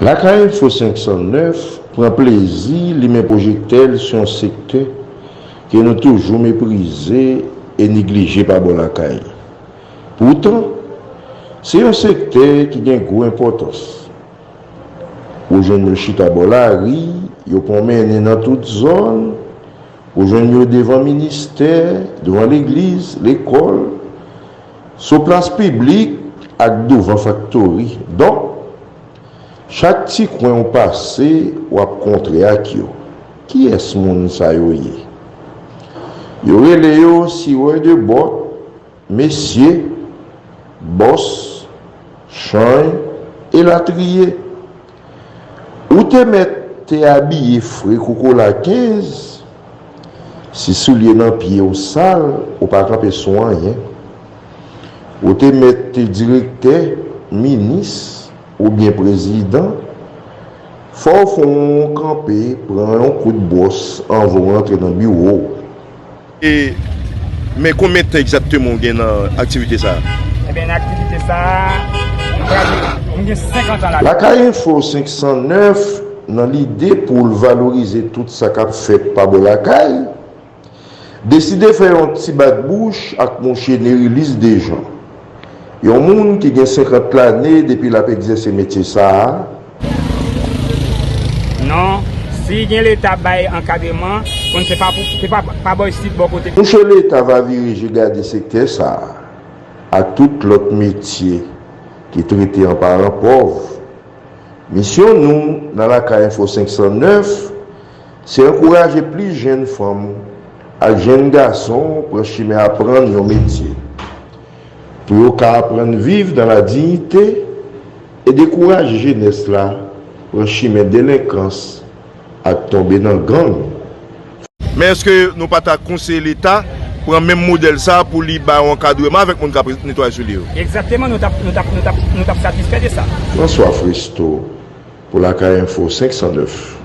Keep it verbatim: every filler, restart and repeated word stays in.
Lakay Enfo senk san nèf pran plezi limen pwojektè l sou yon sektè ke nou toujou meprize e neglije pa bò lakay. Poutan, se yon sektè ki gen gwo enpòtans. Ou jwenn yo chita bò lari, yo pwomennen nan tout zòn, ou jwenn yo devan ministè, devan legliz, lekòl, sou plas piblik ak douvan faktori. Donk, chak ti kwen w pase, w ap kontre ak yo. Kiyès moun sa yo ye? Yo rele yo sirè de bòt, mesye, bòs, chanj, elatriye. Ou te mèt te abiye fre kou kola kenz, si soulye nan pye w sal, ou pa kanpe sou anyen. Ou te mèt te direktè, minis oubyen prezidan, fò w fè yon kanpe, pran yon kout bwòs anvan w rantre nan biwo w. E, men konbyen tan egzakteman w gen nan aktivite sa a? Ebyen, nan aktivite sa a, m pral, m gen senkant an ladan. Lakay Enfo senk san nèf, nan lide pou l valorize tout sa k ap fèt pa bò lakay, deside fè yon ti bat bouch ak monchè Nerilis Dejan, yon moun ki gen senkant lane depi l ap egzèse metye sa a. Non, si gen Leta bay ankadreman, konn se pa pou, se pa, pa bò isit, bò kote. Monchè Leta va vire je gade sektè sa a, ak tout lòt metye ki trete an paran pòv. Misyon nou nan Lakay Enfo senk san nèf, se ankouraje plis jèn fanm ak jèn gason pran chimen aprann yon metye, pou yo ka aprann viv dans la dignité e dekouraje jenès la pran chimen delenkans ak tonbe nan gang. Men èske nou pa ta konseye Leta pran menm modèl sa a pou li ba yon ankadreman avèk moun k ap netwaye soulye yo? Egzakteman, nou t ap, nou t ap, nou t ap, nou t ap satisfè de sa. François Fristo, pou Lakay Enfo senk san nèf.